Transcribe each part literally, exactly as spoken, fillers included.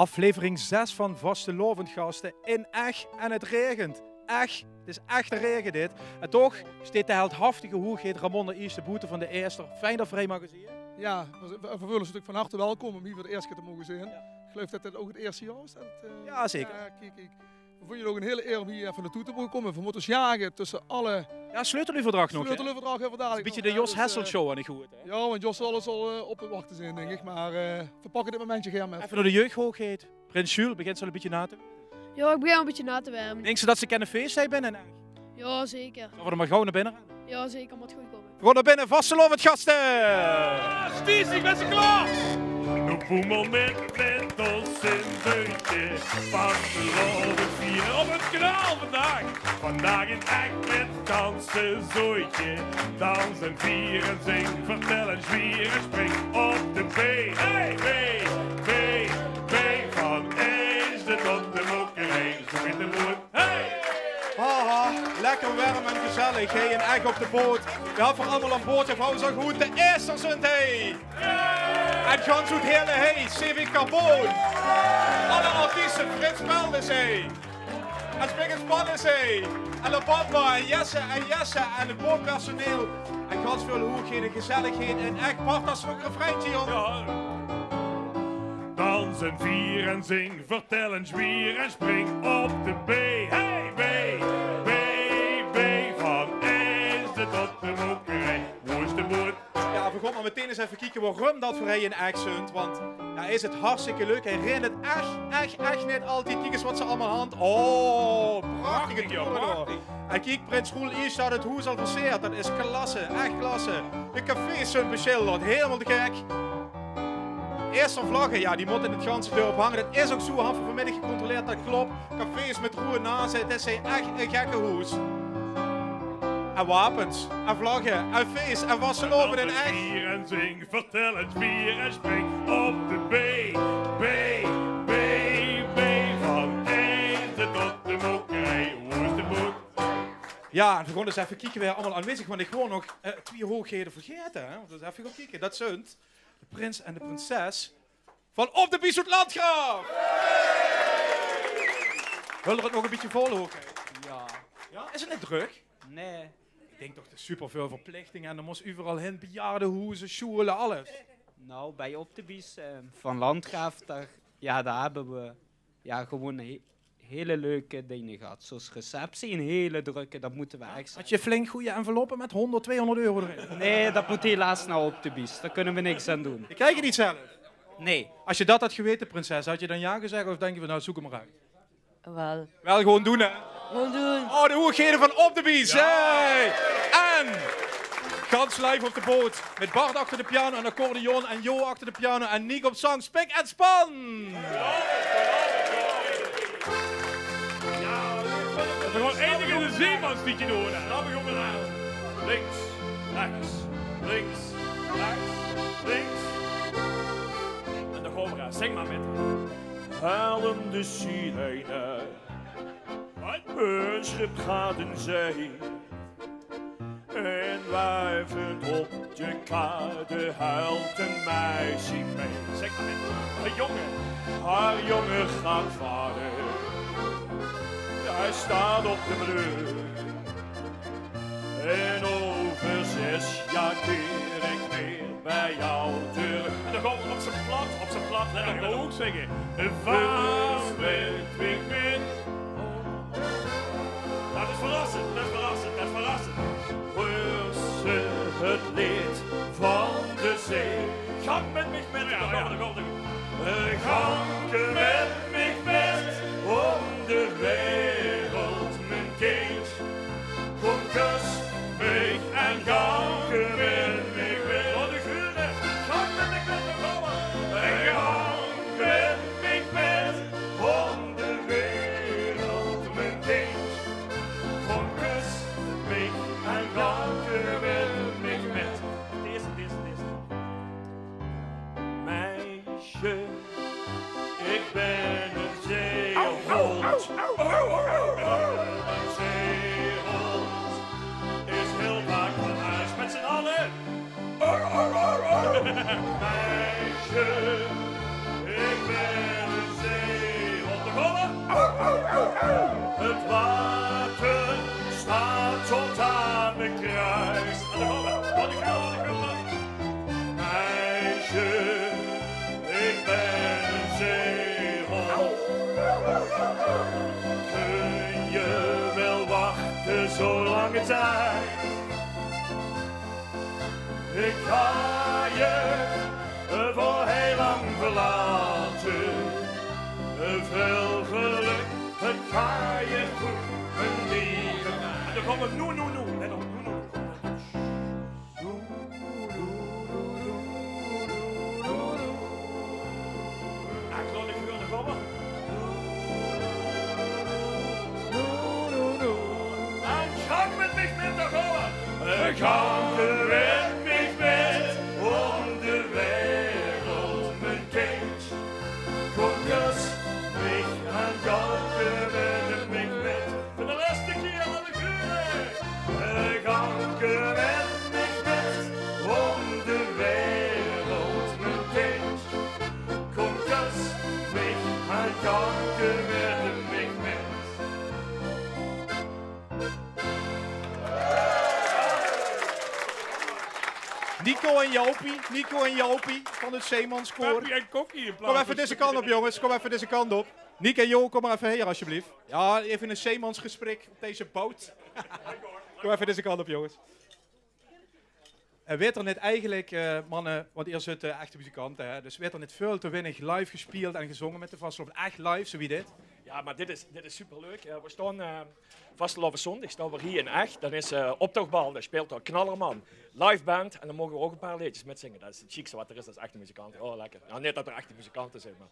Aflevering zes van Vastelaovend Gaste in Ech en het regent. Ech, het is ech de regen dit. En toch steet de heldhaftige hoegheid Ramon d'n Ierste boete van de Eester. Fijn det v'r hie mage zeen. Ja, v'r, v'r veule us natuurlik van harte welkom om hie veur de ierste kier te moge zeen. Ja. Ich geluif det dit ouch het ierste jaor is det, eh, Ja, zeker. Ja, kiek, kiek. V'r vónje het ouch ein hiel eer om hie effe naotoe te moge kómme. V'r mótte sjage tösse alle Ja, sleuteleuverdrach nog, hè? Sleuteleuverdrach höbbe v'r dalik nog, hè. Is ein bietje de Jos Hessels Show aan de goed, hè? Ja, want Jos zal ós al, eh, op te wachte zeen, dink ich. Mer, eh, v'r pakke dit momentje gaer mit. Effe nao de jeughoogheid. Prins Jules, begins al ein bietje nao te Ja, ich begin al ein bietje nao te werme. Dinks se det ze kènne feeste hie binne? Ja, zeker. Laote v'r dan mer gaw nao binne renne. Ja, zeker, mót good kómme. Gewoon nao binne, Vastelaovend Gaste! Sties, ich bön ze klaor! Noe boemel mit, mit ós in zeutje. Vastelaovend viere op het kanaal vandaag. Vandaag in Ech mit ganse zeutje. Dans en vier en zing, vertel en zwier en spring op de been. Hey, been, been, been, van Eesde tot de Mokkerij. Zo in de moed. Hey! Haha, lekker werm en gezellig, hè, in Ech op de boot. Veer höbbe allemaol aan boord, v'r hawwe zo good de Eesters, hè. En gans oet Heële, hè, C V Carboon. Alle artieste, Frits Pelders, hè. En Spikkers Pallis, hè. En de papa, en Jesse, en Jesse, en het bootpersoneel. En gans väöl hoeëgheid en gezelligheid. En Ech, Bart, det is nog ein refreintje, jóng. Ja. Dans en vier en zing, vertel en zwier en spring op de been. Hey, been, been, been, van Eesde tot de Mokkerij. Wo is de boot? Ja, v'r gaon mer meteen ins effe kieke waorum det v'r hie in Ech zunt. Want ja, is het hartstikke leuk. Hie regent het ech, ech, ech neet altied. Kiek ins waat ze allemaol hant. Oh, prachtig, prachtig, ja, prachtig. En kiek, prins Roel Ierste haet het hoes al verseerd. Det is klasse, ech klasse. De cafés zunt beschilderd, hielemaol te gek. Eester vlagge, ja, die mótte in het ganse dörp hange. Det is ouch zo, höbbe v'r vanmiddig gecontroleerd, det klop. Cafés mit roeë naze, het is hie ech ein gekkehoes. En wapens, en vlagge, en fees, en vastelaovend in Ech. Vier en zing, vertel en vier en spring op de been. Been, been, been, van Eesde tot de Mokkerij. Wo is de boot? Ja, en v'r gaon ins effe kieke wae allemaol aanwezig, want ich waor nog, eh, twieë hoeëgheden vergaete, hè. Want ins effe gaon kieke. Det zunt de prins en de prinses van Op de Bies oet Landgraaf. Wille v'r het nog ein bietje volhawte? Ja. Ja, is het neet drök? Nae. Ich dink toch, det is superväöl verplichtinge en dan mós se euveral hin, bejaardehoeze, sjoeële, alles. Nou, bie Op de Bies, eh, van Landgraaf, dao, ja, dao höbbe v'r, ja, gewoon he-, hele leuke dinger gehad. Zoals receptie, ein hele drökke, det mótte v'r ech zègke. Hads se flink gooj enveloppe mit hóngerd, twieëhóngerd euro d'rin? Nae, det mót helaas nao Op de Bies. Dao kónne v'r niks aan doon. Ich krieg het neet zelf. Nae. As se det hads gewete, prinses, hads se dan ja gezegd of dinks se van, nou, zeuk 't mer oet? Waal. Waal gewoon doon, hè? Gewoon doon. Oh, de hoeëgheden van Op de Bies, hè? En gans live op de boot mit Bart achter de piano en accordeon en Jo achter de piano en Nick op zang. Spik en span! V'r gaon eindige mit ein zeemansleedje doon, hè? Laot mich op de raad. Links, rechts, links, rechts, links. En dan gaon v'r, zing mer mit. Halen de sirene. Ein sjip gaat in zee. En wuivend op de kade huilt ein meisje mit. Zèk mer mit. Ein jóng. Häör jóng geit vader. Hae steit op de brögk. En euver zès jaor keer ich weer bie dich trök. En dan gaon v'r op zien plat, op zien plat, hè, det mót ich ouch zègke. Vaar mit mich mit. Det is verrassend, det is verrassend, det is verrassend. Huurs se het leed van de zee? Gank mit mich mit. Ja, ja, ja. Gank mit mich mit om de wereld, mien kind. Kóm, kus mich en gank mit mich mit. Laot uch hure. Gank mit mich mit, mevrouw. Gank mit mich mit om de wereld, mien kind. Kóm, kus mich en gank mit mich mit. Deze, deze, deze. Meisje, ich bön ein zeehóndj. Ein zeehóndj is hiel dök van huis mit zien alle. Meisje, ich bön ein zeehóndj. Het water staat tot aan de kruis. Meisje, ik ben een zeehond. Kun je wel wachten zo lange tijd? Ik ga je voor heel lang verlaten. Veel geluk, het gaat je goed, mijn lieve. En dan gaan we noe, noe, noe. Let op, noe, noe. Ach, laat ik gewoon de gommen. En gang met mich mit, dao gaon we. Gank met mich mit, om de wereld, mijn kind. Kom, kus mich en gank met mich mit. Veur de lèste kier, alle gure. Gank met mich mit, om de wereld, mijn kind. Kom, kus mich en gank met mich mit. Nico en Jaupie, Nico en Jaupie van het Zeemanskoor. Peppie en Kokkie in plaats van... Kom effe deze kant op, jonges. Kom effe deze kant op. Nico en Jo, kom maar effe hier, alsjeblieft. Ja, effe een zeemansgesprek op deze boot. Kom effe deze kant op, jonges. Eh, weurt d'r neet eigelik, eh, manne, want hie zitte echte muzikante, hè, dus weurt d'r neet väöl te winnig live gespeeld en gezonge mit de vastelaovend? Ech live, zowie dit? Ja, maar dit is, dit is superleuk. Eh, we staon, eh, vastelaoveszóndig staon we hie in Ech. Dan is, eh, optochbal, dan speelt d'r Knallerman, liveband. En dan moge we ouch een paar leedjes mitzinge. Dat is het chiekste wat d'r is, dat is echte muzikante. Oh, lekker. Nou, neet dat d'r echte muzikante zeen, maar...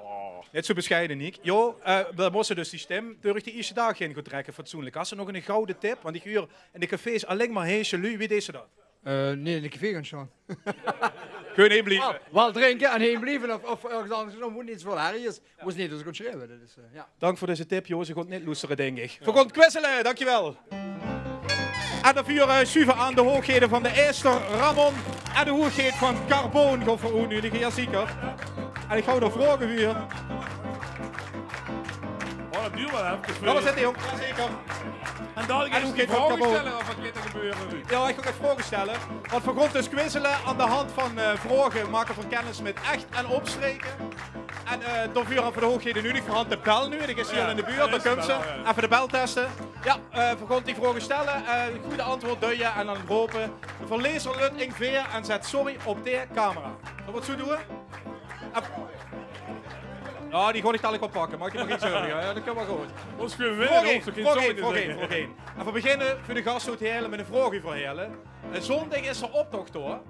Oh. Neet zo besjeie, Niek. Jo, eh, we móste dus die stim door de ierste daag heen gaon trekke, fatsoenlik. Has se nog een gouwe tip? Want ik huur in de cafés alling maar heese luuj. Wie deis se dat? Eh, neet in de café gaon staon. Gewoon heen blieve. Waal, waal drinke en heen blieve of, of örges anders. Dan mót neet zoväöl herrie. Mós neet ens gaon sjrieve. Dat is, eh, ja. Dank veur deze tip, Jo. Ze gaon neet loestere, dink ik. Veer gaon quizzele, dankjewel. En daoveur, eh, sjuve aan de hoogheden van de Eester, Ramon en de hoogheid van Carboon gaon veer oetnudige, ja zeker. En ik gaon d'r vraoge huur. Oh, dat duurt wel effe. Ja, wat zit er, jong? Ja, zeker. En dan... En hoe geit dat, Carboon? Vraoge stelle of wat geit d'r gebeure noe? Ja, ik gaon ech vraoge stelle. Want veer gaon dus quizzele aan de hand van, eh, vraoge. Make veer kennis mit ech en opstreke. En, eh, daoveur höbbe veer de hoogheden nudig. Veer hant de bel nudig. Is hie al in de buurt. Dao kump ze. Effe de bel teste. Ja, eh, veer gaon die vraoge stelle. Eh, gooj antwoord duie en dan rope: "Verlezer lut ing veer en zet sorry op de camera." Zólle veer 't zo doon? Ef-, ja, die gaon ik dalik oppakke. Maak dich maar gein zörg. Ja, dat kump waal good. Vraog ein, vraog ein, vraog ein. En veer beginne veur de gasthoed Heerle mit ein vraog veur Heerle. Eh, zóndig is d'r optoch, hoor.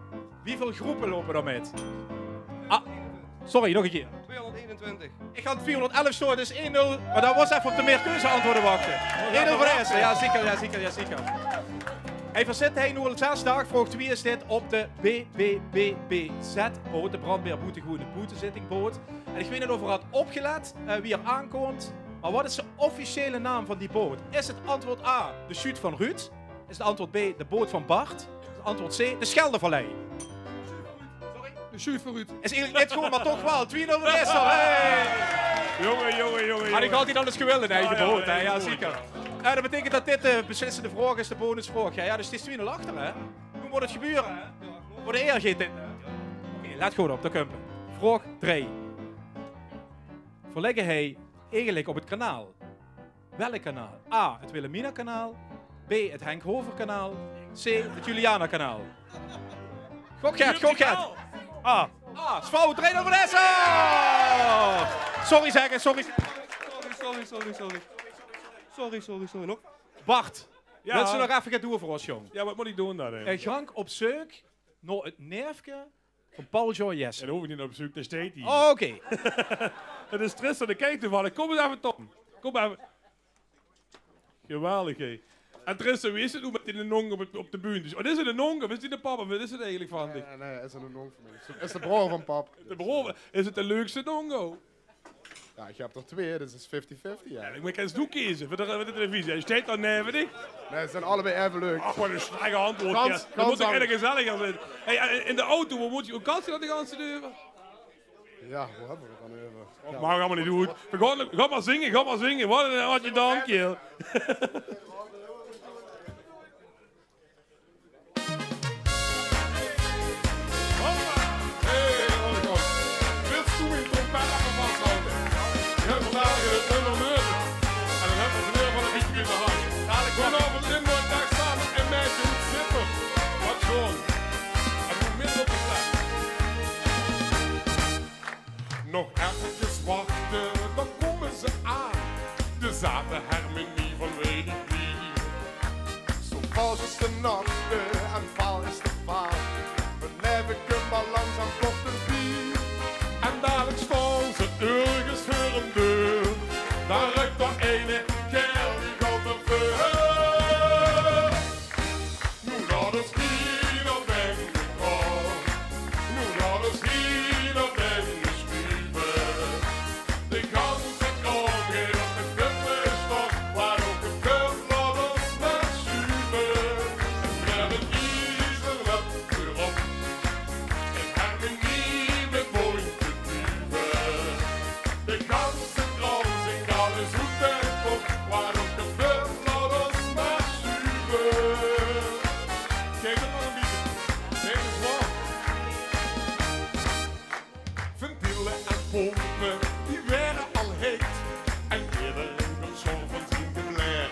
Wieväöl groepe loupe d'r mit? Ah, sorry, nog ein kier. Tweehonderdeenentwintig. Ik gaon tweehonderdelf staon, dus ein nul. Maar dat waas effe op de meerkeuzeantwoorde wachte. Ein nul veur de Eester. Ja zeker, ja zeker, ja zeker. Hey, veer zitte hie noe al zes daag. Vraog twee is dit: op de B B B B Z-boot, de Brandbeer Boetegoon Boetezittingboot. En ik weit neet of geer had opgelet, eh, wie d'r aankump. Maar wat is de officiële naam van die boot? Is het antwoord A, de Sjuut van Ruud? Is het antwoord B, de boot van Bart? Is het antwoord C, de Scheldevallei? De Sjuut van Ruud. Is eigelik neet good, maar toch waal. Twee nul veur de Eester. Hey! Jonge, jonge, jonge, jonge. Had ik altied al ens gewilde, hè, de boot, hè? Ja zeker. Eh, dat beteikent dat dit de beslissende vraog is, de bonusvraog. Ja, ja, dus het is twee nul achter, hè? Noe mót het gebeure, hè? Veur de eer geit dit, hè? Oké, let good op, dao kump 'r. Vraog drie. Veer ligke hie eigelik op het kanaal. Welk kanaal? A, het Wilhelminakanaal. B, het Henk Hooverkanaal. C, het Julianakanaal. Gok get, gok get. A. A, is fout. Drie nul veur de Eester! Sorry zegge, sorry. Sorry, sorry, sorry, sorry. Sorry, sorry, sorry. Nog? Bart, wils se nog effe get doon veur ós, jóng? Ja, wat mót ik doon dan, hè? Eh, gank op zeuk nao het neefke van Paul Joy Jessen. Ja, dao hoof ik neet nao op zeuk, dao steit ie. Oh, oké. Het is Tristan, dae kiek toevallig. Kom ens effe, Tom. Kom effe. Geweldig, hè. En Tristan, wie is het noe mit die nonk op, op de bühne? Dus, oh, dit is ein nonk, of is dit de pap, of wat is het eigelik van dich? Nee, nee, is ein nonk van mich. Is de broor van pap. De broor, is het de leukste nonk ouch? Ja, ik heb d'r twee, dus het is fifty fifty, ja. Ja, ik mót ens doe keze veur de, veur de televisie. Hae steit dao neve dich. Nee, ze zeen allebei effe leuk. Ach, wat ein strenge antwoord. Kans, ja. Dan kans mót het aan. Gezelliger zeen. Hey, en in de auto, wo mót je, wo kans se dan de ganse deur? Ja, wo höbbe veer het dan euver? Maak allemaol neet oet. Gaon, gaon mer zinge, gaon mer zinge. Wat ein, wat ein dank, joh. Hoppa. Hey, Oliver. Wils doe mien trompet effe vashaoje? Veer höbbe vandaag ein nummer neudig. En dan höbbe veer vandaag ein bietje in de hand. Goedenavond, Limburg. Daag same in Meijsje, Zippert. Wat sjoon. En noe midden op de klep. Nog effekes wachte, dan kómme ze aan. De zate hermenie van weit ich wie. Zo vals is de nachte en vaal is de vaan. Veer laeve kumbaar langzaam tot de vier. En dalik staon ze örges veur ein deur. Dao rup d'r eine kaerel die gaot d'r veur. Noe laot ós hie nao binne gaon. Noe laot ós hie nao binne sjuve. De ganse kraom geit op de köp, is toch, waat ouch gebeurt, laot ós mer sjuve. En mit ein iezer löp veurop, in harmonie mit bóntje duve. De ganse kraom zingt alles oet de kop, waat ouch gebeurt, laot ós mer sjuve. Kiek, det nog ein bietje. Kiek ins waal. Ventiele en pompe, die waere al heit. En ederein waert sjoon van zien geblek.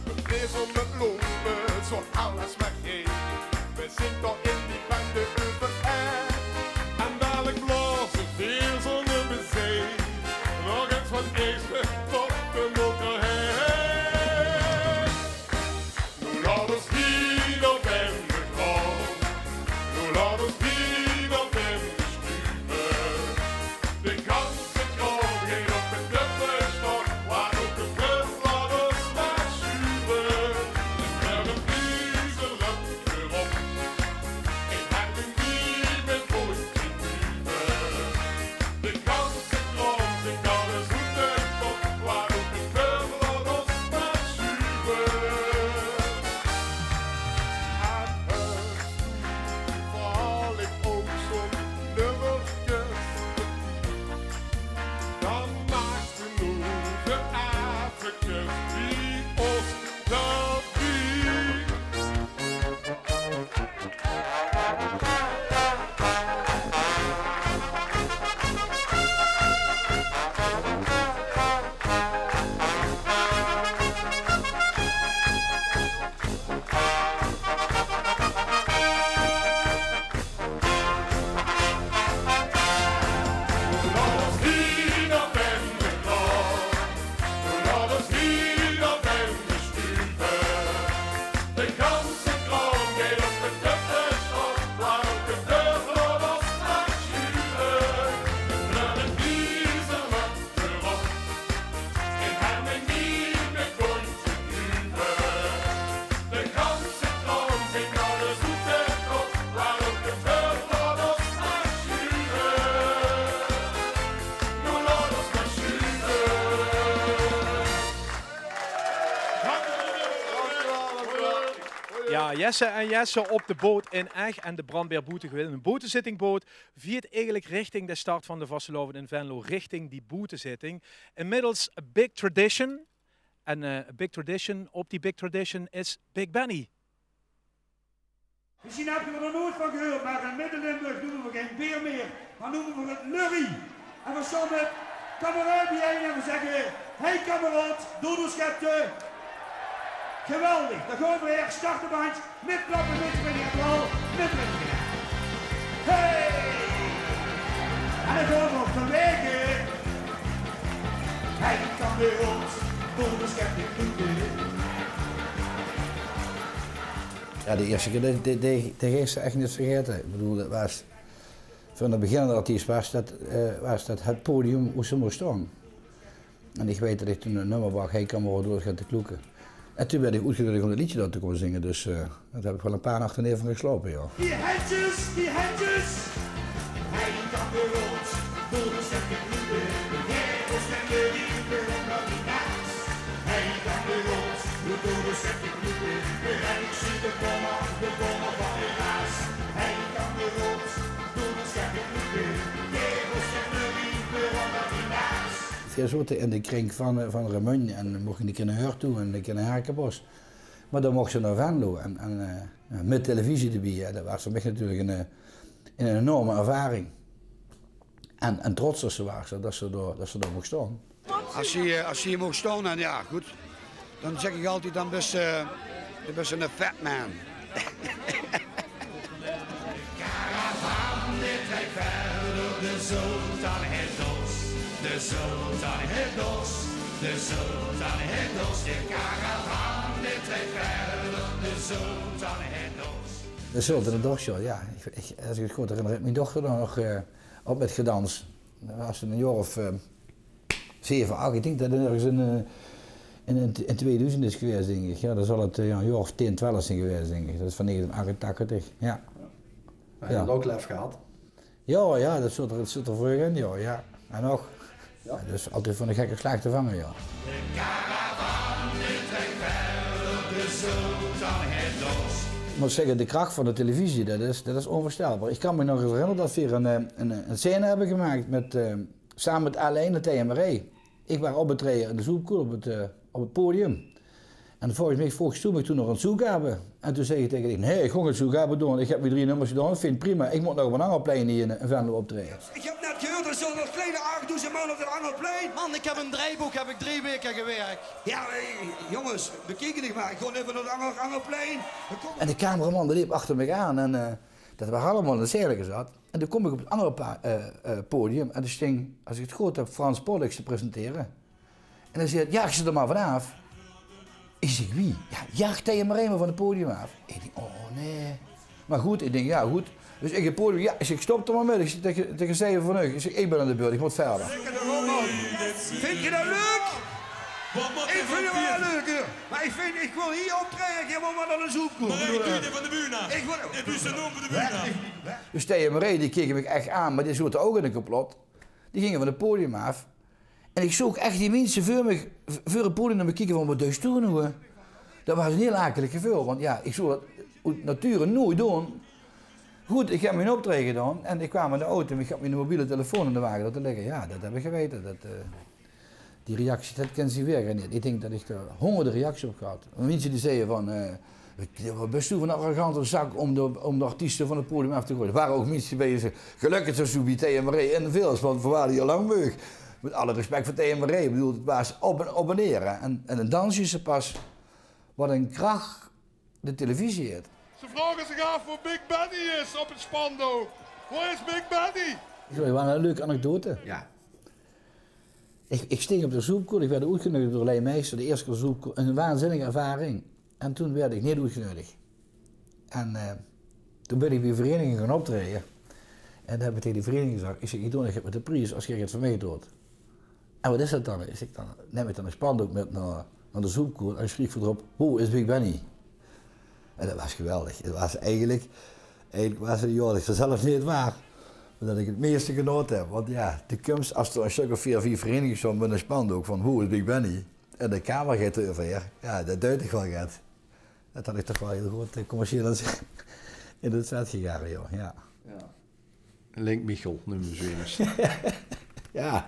Veer blaeze mit lompe, zo alles mer geit. Veer zinge dao in die bende euverein. En dalik blaoze veer zónger bezei nog ins van Eesde tot de Mulkerhei. Noe laot ós hie nao binne gaon. Noe laot ós hie nao binne sjuve. De ganse kraom geit op de köp, is toch, waat ouch gebeurt, laot ós mer sjuve. En mit ein iezer löp veurop, in harmonie mit bóntje duve. De ganse kraom zingt alles oet de kop, waat ouch gebeurt, laot ós mer sjuve. En höbs doe toevallig ouch zo'n nummerkes, dan maags doe noe effe bie ós d'rbie. Jao, Jesse en Jesse op de boot in Ech en de brandweer boete gewees. Ein boetezitting boot veert eigelik richting de start van de vastelaovend in Venlo, richting die boetezitting. Inmiddels big tradition. En, eh, big tradition, op die big tradition is Big Benny. Mesjien höb geer d'r noeats van gehuurd, mer in Midde-Limburg neume v'r gein beer mieë, mer neume v'r 't lurrie. En v'r staon mit kameraod biejein en v'r zègke: "Hey kameraod, doot ós get, eh." Geweldig, dao gaon v'r weer. Start de band, mit klappe, mit springe en veural mit drinke. Hey! En dao gaon v'r van wege. Hey kameraod, doot ós get, doot ós get. Jao, de ierste kier, die, die, die, die geis se ech neet vergaete. Ich bedoel, det waas, veur eine beginnende artiest waas det, eh, waas det 't podium wo se mós staon. En ich weit det ich toen ein nummer brach, Hey kameraod, doot ós get, doot ós get. En toen woort ich oetgeneudig óm det leedje dao te kómme zinge, dus, eh, dao höb ich waal ein paar nachte neet van geslaope, jao. Die hendjes, die hendjes. Hey kameraod, doot ós get, doot ós get. Ze zote in de krink van, eh, van Remunj en mochte neet nao Heur toe en neet nao Herkenbosch. Mer dan mochte ze nao Venlo en, en, eh, jao, mit televisie d'rbie. En det waas veur mich natuurlik ein, eh, ein enorme ervaring. En, en trots det ze waas, det ze dao, det ze dao mocht staon. As ze, eh, as ze hie moog staon, en jao, good, dan zèk ich altied, dan bis se, dan bis se eine fat man. De karavaan die trèk wiejer, de sultan haet dors. De sultan haet dors, de sultan haet dors. De karavaan die trèk wiejer, de sultan haet dors. De sultan haet dors, jao, jao. Ich, ich, es ich 't good herinner, haet mien dochter dao nog, eh, op mit gedans. Dao waas ze ein jaor of, eh, zeve, ach, ich dink det 't örges in, eh, in, in, in tweeduuzend is gewaes, dink ich. Jao, dan zal 't, eh, jao, ein jaor of tien, twelf zeen gewaes, dink ich. Det is van negentien achtentachtig, jao. Jao, det zit d'r, det zit d'r veur in, jao, jao. En nog. Jao. Jao, dus altied van de gekke slaag te vange, jao. De karavaan die trèk wiejer, de sultan haet dors. Ich mót zègke, de krach van de televisie, det is, det is ónveurstelbaar. Ich kan mich nog ins herinnere det veer ein, eh, ein, ein scène höbbe gemaak mit, eh, Same mit Alain en Thea Marais. Ich waas op 't traeje in de Zoepkoel op 't, eh, op 't podium. En volges mich vroog Stoe mich toen nog ein zoekgabe. En toen zag ich taenge dich: "Nae, ich gaon gein zoekgabe doon. Ich höb mien drie nummers gedaon. Vinj ich prima. Ich mót nog op ein anger plein hie in, in Venlo optraeje." Ich höb net gehuurd, d'r zeen nog kleine achdoezend man op dat anger plein. Man, ich höb ein draejbook, höb ich drie waeke gewirk. Jao, eh, jónges, bekiek 't mer. Ich gaon effe nao dat anger, anger plein. En de cameraman, dae leep achter mich aan. En, eh, det waas allemaol in de scène gezat. En toen kóm ich op 't anger pa-, eh, eh, podium en dao sting, es ich 't good höb, Frans Pollux te presentere. En dae zaet: "Jaag ze d'r mer vanaaf." Ich zèk: "Wie?" "Jao, jaag Thea Marais mer van 't podium aaf." Ich dink: "Oh nae." Mer good, ich dink: "Jao, good." Dus ich 't podium, jao, ich zèk: "Stop d'r mer mit." Ich zèk taenge, taenge Steven van Uch, ich zèk: "Ich bön aan de beurt, ich mót wiejer." Vinjs se det leuk? Ich vinj 't waal leuk, hè. Mer ich vinj, ich wil hie optraeje, ich wil mer nao de Zoepkoel. Mer ich doon van de bühne. Ich wil... Ich doon van de bühne. Dus Thea Marais, die keke mich ech aan, mer die zote ouch in ein complot. Die ginge van 't podium aaf. En ich zoog ech die minse veur mich, v-, veur 't podium nao mich kieke van: "Waat deis doe noe, hè?" Det waas ein hieël akeleg geveul, want jao, ich zou det oet nature noeats doon. Good, ich höb mien optraeje gedaon en ich kwaam in de auto en ich had miene mobiele telefoon in de wage laote ligke. Jao, det höb ich gewaete. Det, eh, die reactie, det kins se waer neet. Ich dink det ich d'r hóngerde reacties op gehad. Minse die zagte van, eh: "Waat bis doe veur ein arrogante zak óm de, óm de artieste van 't podium aaf te goeaje?" D'r wore ouch minse bie die zagte: "Gelökkig det se bie Thea Marais invils, want veer ware hie al lang meug." Mit alle respect veur Thea Marais, ich bedoel, 't waas op en, op en neer, hè. En, en dan zuus se pas waat ein krach de televisie haet. Ze vraoge zich aaf wo Big Benny is op 't spandook. Wo is Big Benny? Ich vónj 't waal ein leuke anekdote. Jao. Ich, ich sting op de Zoepkoel, ich woort oetgeneudig door Lei Meijster, de ieëste kier Zoepkoel, ein waanzinnige ervaring. En toen woort ich neet oetgeneudig. En, eh, toen bön ich bie ein vereiniging gaon optraeje. En dao höb ich taenge die vereiniging gezag, ich zèk: "Ich doon neet mit de pries es geer 't veur mich doot." "En waat is det dan?" Ich zèk: "Dan num ich dan ein spandook mit nao, nao de Zoepkoel en sjrief ich d'rop: 'Wo is Big Benny?'" En det waas geweldig. 't Waas eigelik, eigelik waas 't, jao, det ich zelf neet waas, mer det ich 't meiste genaote höb. Want jao, de kums, es d'r ein stök of veer, vief vereiniginge staon mit ein spandook van: "Wo is Big Benny?" En de camera geit d'reuver haer. Jao, det duit dich waal get. Det had ich toch waal hieël good, eh, commercieel in de zet gekrege, jao. Jao. Jao. Link Michel, neume ze ins. Jao,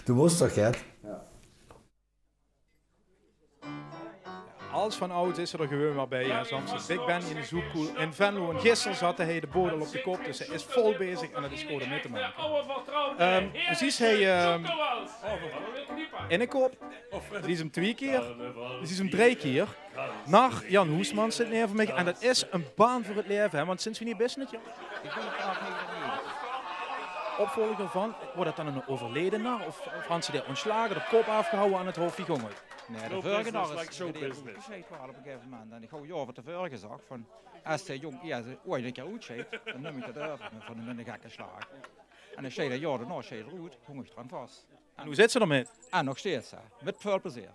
doe mós toch, hè? Jao. Al van aod is 'r d'r gewoon weer bie, hè, soms. Big Benny in de Zoepkoel in Venlo. En gister zat hae de boel al op de kop, dus hae is vol bezig en det is good óm mit te make. Ehm, precies, hae, ehm, in de kop. Zuus 'm twieë kier, zuus 'm drei kier. Nao Jan Hoesmans zit neve mich en det is ein baan veur 't laeve, hè, want sinds wienie bis se 't, Jan? Ich bön 't vanaaf negenennegentig. Opvolger van, woar det dan eine euverleje nar of, of han ze dae óntslage, de kop aafgehouwe aan 't hof, wie góng 't? Nae, de veurige nar is, die is oetgesjeid gewore op ein gegaeve moment. En ich haw jaor van te veure gezag van, es dae jóng, jao, oeats ein kier oetsjeit, dan num ich det euver van de, van de gekke slaag. En dae sjeid, jaor daonao sjeid 'r oet, hóng ich d'raan vas. En wie zits se d'rmit? En nog steeds, hè. Mit väöl plezeer.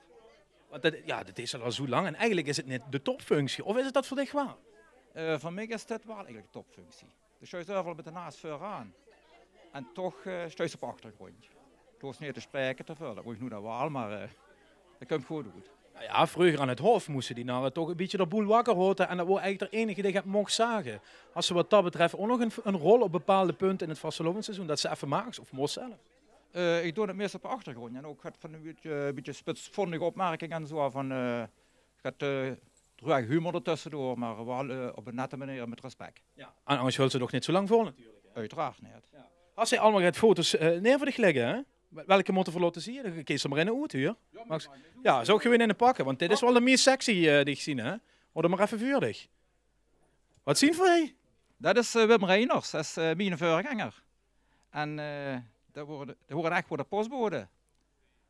Want det, jao, det is al zoe lang en eigelik is 't neet de topfunctie. Of is 't det veur dich waal? Eh, veur mich is dit waal eigelik de topfunctie. Doe sjuus euveral mit de naas veuraan. En toch, eh, sjuus se op achtergróndj. Doe hoofs neet te spraeke te väöl. Det mót ich noe dan waal, mer, eh, det kump good oet. Noe jao, vreuger aan 't hof móste die narre toch e bietje de boel wakker haote en det woar eigelik d'r einige dae get moch zage. Has se waat det betröf ouch nog ein, ein rol op bepaalde punte in 't vastelaovendsseizoen, det se effe maags of mós zelf? Eh, ich doon 't meist op de achtergróndj en ouch get van e bietje, bietje spitsvóndige opmerkinge en zoe van, eh, get, eh, droege humor d'r tössedoor, mer waal, eh, op 'n nette meneer mit respect. Jao. En angers hölse ze 't ouch neet zoe lang vol natuurlik, hè? Oeteraard neet. Jao. Has se allemaol get foto's, eh, neve dich ligke, hè? Welke mótte v'r laote zeen? Dan kees d'r mer eine oet, huur. Max? Jao, zou ich gewoon eine pakke, want dit is waal de meist sexy, eh, die ich zeen, hè? Haoj 'm mer effe veur dich. Waat zeen v'r hie? Det is, eh, Wim Reiners, det is, eh, miene veurgenger. En, eh, dae woort, dae woort ech waal de postbode.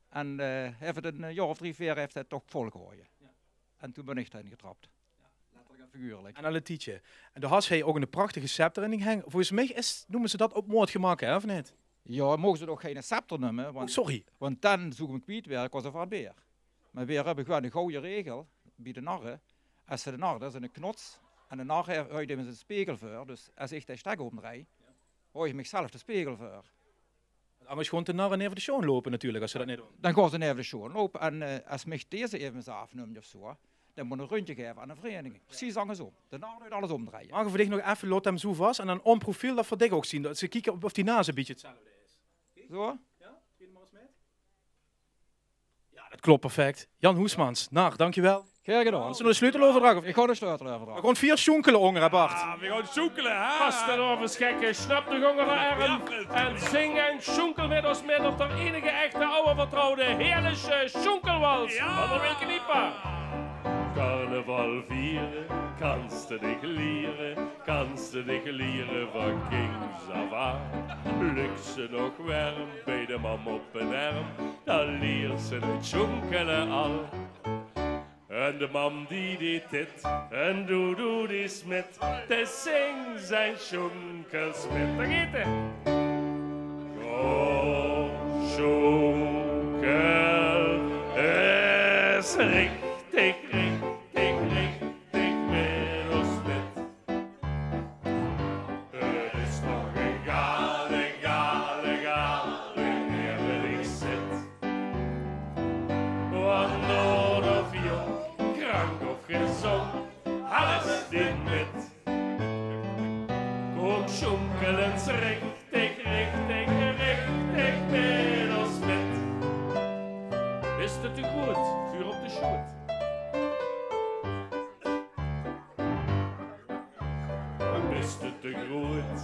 En, eh, hae haet 't e jaor of drie, veer haet hae 't toch volgehaoje. Jao. En toen bön ich d'rin getrap. Jao, letterlik en figuurlik. En al e tiedje. En doe has se ouch 'ne prachtige scepter in dich heng. Volges mich is, neume ze det op maot gemaak, hè, of neet? Jao, moge ze toch geine scepter neume, want, oh, sorry, want dan zoog ich 'm kwiet waere, ich waas 'n vat beer. Mer veer höbbe gewoon 'ne gouwe regel bie de narre. Es se de nar, det is 'ne knots, en de nar haet, haet 'm eine spegel veur. Dus es ich de stek ómdrei, haoj ich mich zelf de spegel veur. Angers gaon de narre neve de sjoon loupe natuurlik, es ze det neet doon. Dan gaon ze neve de sjoon loupe en, eh, es mich deze effe ins aafnumt of zoe, dan mót 'r e rundje gaeve aan de vereiniging. Precies angersóm. De nar deit alles ómdreie. Mage v'r dich nog effe, laot 'm zoe vas en dan en profiel det v'r dich ouch zeen. Det ze kieke of die naas e bietje 'tzelfde is. Zoe? Jao, kiek mer ins mit. Jao, det klop perfect. Jan Hoesmans, nar, dankjewel. Gaer gedaon. Höbs se nog de sleuteleuverdrach, of? Ich gaon de sleuteleuverdrach. V'r gaon veer sjoenkele ónger, hè, Bart? Jao, v'r gaon sjoenkele, hè? Vastelaovesgekke, snap de ónger de erm en zing en sjoenkel mit ós mit op d'r einige echte awwe vertrouwde Heëlesje sjoenkelwals van de Wilke Niepa. Carnaval viere, kans te dich liere, kans te dich liere van kinds aaf aan. Luk se nog werm bie de mam op d'n erm, dan liers se 't sjoenkele al. En de mam die deit dit, en doe, doe die smit, de zing zien sjoenkels mit. Dao geit 't. Kom, sjoenkel, is richtig, richtig, richtig mit ós mit. Het is toch egaal, egaal, egaal, wanneer ich zit. Want aad of jónk, krank of gezónk, alles deit mit. Kom, sjoenkel ins richtig, richtig, richtig mit ós mit. Bis te te groeët vuur op de sjoeët? Bis te te groeët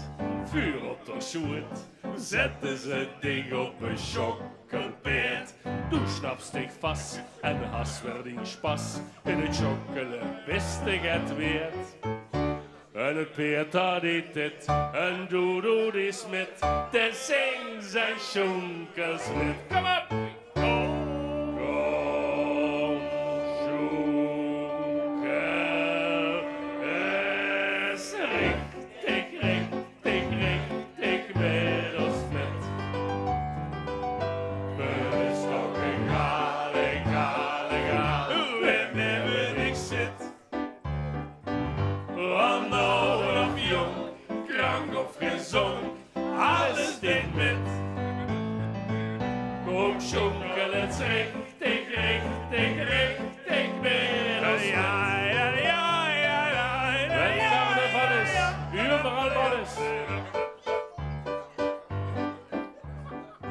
vuur op d'r sjoeët, zètte ze dich op e sjokkelpaerd. Doe snaps dich vas en has weer dien spas. In 't sjokkele bis te get weerd. En 't paerd dat deit dit en doe, doe die smit, de zing zien sjoenkels mit. Kom op! Kom, sjoenkel, is richtig, richtig, richtig mit ós mit. Het is toch egaal, egaal, egaal, wanneer ich zit. Want aad of jónk, krank of gezónk, alles deit mit. Kom, sjoenkel ins richtig, richtig, richtig mit ós mit. Jao, jao, jao. Wen carnaval is, euveral bal is.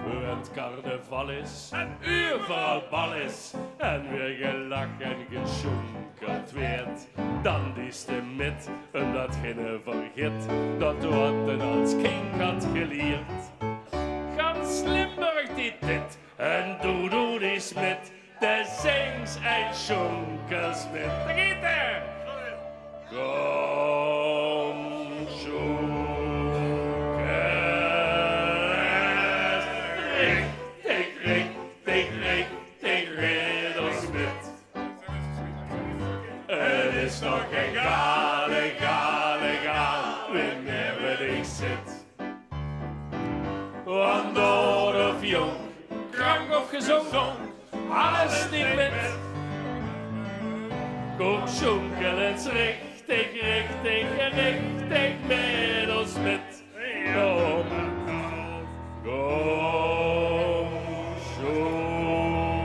Wen carnaval is en euveral bal is en weer gelach en gesjoenkeld weerd, dan deis te mit, umdat geine vergit dat doe 't als kindj has gelierd. Gans Limburg deit dit en doe, doe die smit, de zings en sjoenkels mit. Dao geit 't! Kom, sjoenkel, richtig, richtig, richtig mit ós mit. Het is toch egaal, egaal, egaal, wanneer ich zit. Want aad of jónk, krank of gezónk, alles deit mit. Kom, sjoenkel ins richtig, richtig, richtig mit ós mit. Kom, kom, sjoenkel,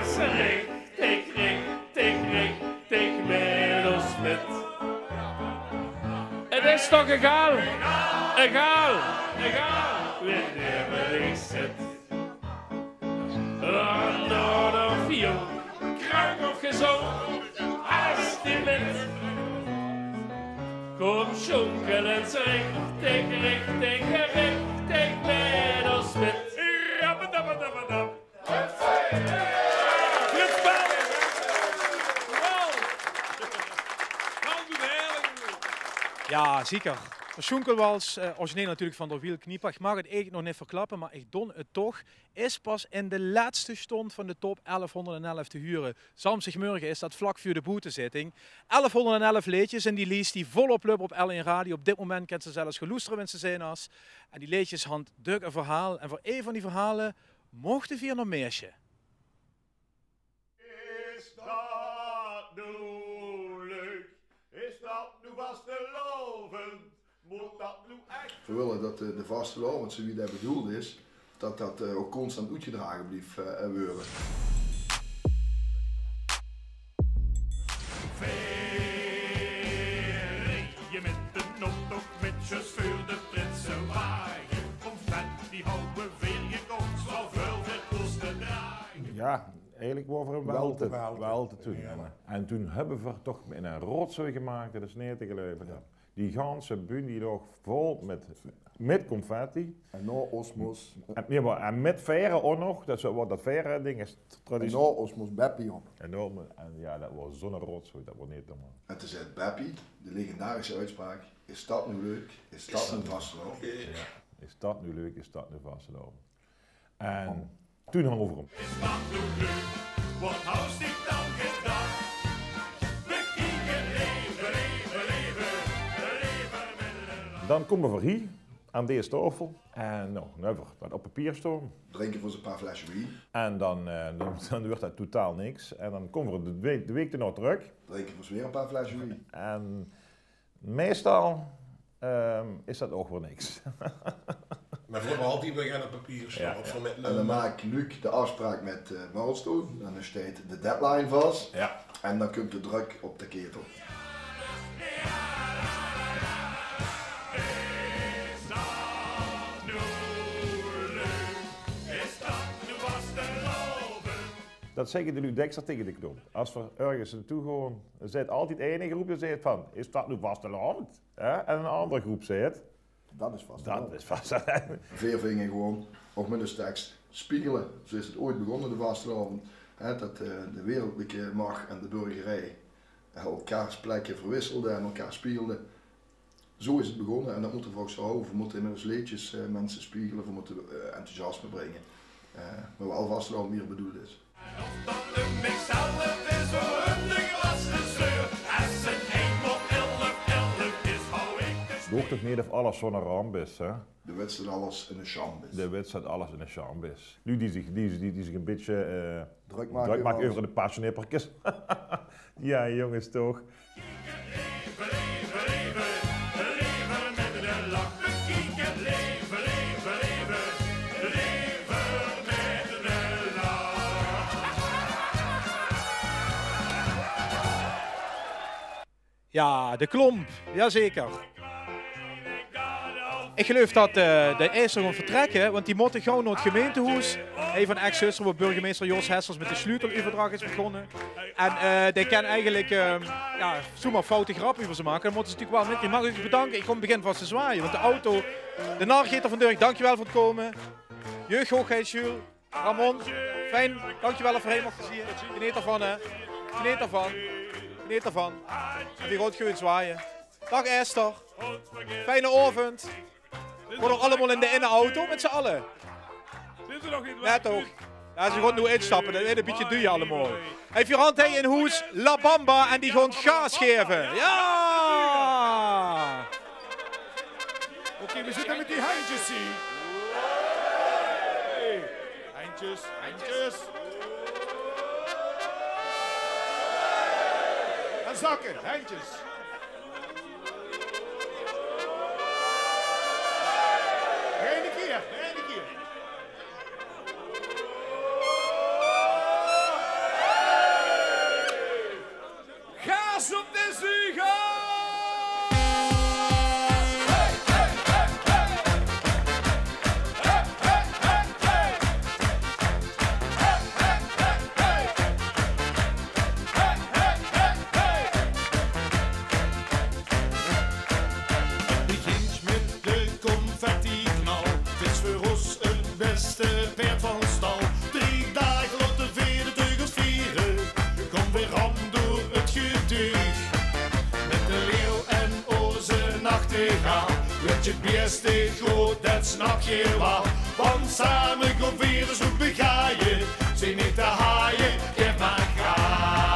is richtig, richtig, richtig mit ós mit. Het is toch egaal? Egaal, egaal, wee neer ich zit. Aan de vier, krank of gezóndj, es die mit. Kóm, sjónkel ins richtig, richtig, richtig mit ós mit. Frits Bel! Jao, zeker. De Sjoenkelwals, eh, origineel natuurlik van d'r Wiel Kniepa. Ich maag 't eigelik nog neet verklappe, mer ich doon 't toch. Is pas in de lètste sjtónd van de top elfhónderdelf te hure. Samsdigmörge is dat vlak veur de boetezitting. Elfhónderdelf leedjes in die lies die volop löp op L1 Radio. Op dit moment kèns se zelfs geloestere, wens se zin has. En die leedjes hant dök e verhaol. En veur ee van die verhaole mochte veer nao Meersje. Is dat noe leuk? Is dat noe vastelaovend? Mót dat noe ech? Veer wille dat, eh, de vastelaovend, zoewie dae bedoeld is, dat dat, eh, ouch constant oetgedrage blief, eh, weure. Veer rieje mit d'n optoch, mit zjus veur de prinsewage. Confetti hawwe veer gekoch, zoväöl veer kóste drage. Jao, eigelik waor v'r 'm waal te, waal te doen. Jao. En toen höbbe v'r toch 'n rotzooi gemaak, dat is neet te geluive. Jao. Die ganse bühne die loog vol mit, mit confetti. En nao ós mós... En, jao, mer, en mit vaere ouch nog, dat is wat, dat vaere-ding is traditie. En nao ós mós Beppie op. En nao, en jao, dat waor zoe'n rotzooi, dat waor neet normaal. En toen zag Beppie de legendarische oetspraok: "Is dat noe leuk? Is dat noe vastelaovend?" Jao, is dat noe leuk? Is dat noe vastelaovend? En toen hange v'r 'm. Is dat noe leuk? Wat haws dich dan gedaon? Bekiek 't leve, leve, leve, leve mit de lach. Dan kómme v'r hie aan dees taofel. En noe, dan höbbe v'r dat op papier staon. Drinke v'r ós e paar flesje wien. En dan, eh, dan, dan weurt dat totaal niks. En dan kómme v'r de week, de week d'rnao trök. Drinke v'r ós weer e paar flesje wien. En meistal, ehm, is dat ouch weer niks. Mer veur altied weer aan 't papier staon, jao, of veur mit... En dan maak Luc de aafspraok mit, eh, Milestone. Dan steit de deadline vas. Jao. En dan kump de drök op de ketel. Dat zègke de luuj dèks taenge de knóp. Es v'r örges nao toe gaon, zaet altied eine gróp, die zaet van: "Is dat noe vastelaovend?" Hè? En 'n anger gróp zaet: "Dat is vastelaovend." Dat is vastelaovend. Veer vinge gewoon, ouch mit de teks, spiegele. Zoe is 't ooit begós, de vastelaovend. Hè, dat, eh, de wereldlike mach en de burgerie, eh, elkaars plekke verwisselde en elkaar spiegelde. Zoe is 't begós en dat mótte v'r ouch zoe hawwe. V'r mótte in ós leedjes, eh, minse spiegele, v'r mótte, eh, enthousiasme bringe. Eh, mer waal vastelaovend wie 't bedoeld is. En of dat noe mich zelf is, of hun de glasse sleur, es 't ein op elf, elf is, haw ich de... Doog toch neet of alles zoe'n ramp is, hè? De wits dat alles 'ne sjamp is. De wits dat alles 'ne sjamp is. Luuj die zich, die, die, die zich e bietje, eh, drök make euver de paar sjnipperkes. Jao, jónges, toch? Jao, de klomp. Jazeker. Ich geluif dat, eh, de Eistere gaon vertrèkke, want die mótte gaw nao 't gemeintehoes. Hei, van Ex-Zöstere, wo burgemeister Jos Hessels mit de sleuteleuverdrach is begós. En, eh, dae kin eigelik, eh, jao, zoemer foute grappe euver ze make. Dan mótte ze natuurlik waal mit. Ich maag uch bedanke. Ich kóm, begin vas te zwaaie, want de auto, de nar geit d'r vandoor. Dankjewel veur 't kómme. Jeugdhoogheid Jules. Ramon, fijn. Dankjewel det v'r hie mochte zeen. Geneet d'rvan, hè. Geneet d'rvan. Geneet d'rvan. En veer gaon gewoon zwaaie. Daag Esther. Fijne aovend. Gewoon nog allemaol in de, in de auto mit z'n alle. Net toch? Jao, ze gaon noe instappe. Det is e bietje duur allemaol. Hey, veer hant hie in hoes La Bamba en die gaon gaas gaeve. Jao! Oké, veer zitte mit die hendjes hie. Hendjes, hendjes. En zakke, hendjes. Nog eine kier, nog eine kier. Gaas op de zuger! bèste paerd van stal. Drie daag laote veer de teugels viere. Kom weer aan door 't geduug. Mit de leeuw en oze nachtegaal. Weurt 't bèste good, det snap geer waal. Want same gaon veer ós oet begaaie. Zeen neet te haaie, gaef mer gaas.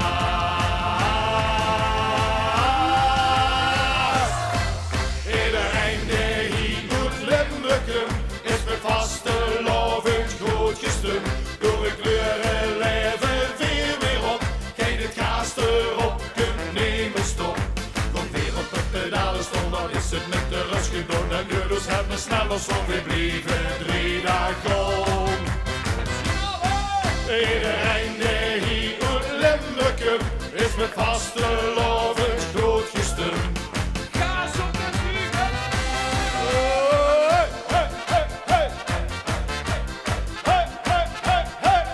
Ederein dae hie oet Limburgum is mit vastelaovend good gestump. Door de kleure laeve veer weer op. Geit 't gaas d'rop, kump neet mee stop. Kom weer op de pedale staon, dan is 't mit de rös gedaon. En leurt ós het mer snel, ós zólle weer blieve drie daag gaon. Ederein dae hie oet Limburgum is mit vastelaovend good gestump. Gaas op de vleugel! Hey, hey, hey, hey. Hey, hey, hey, hey.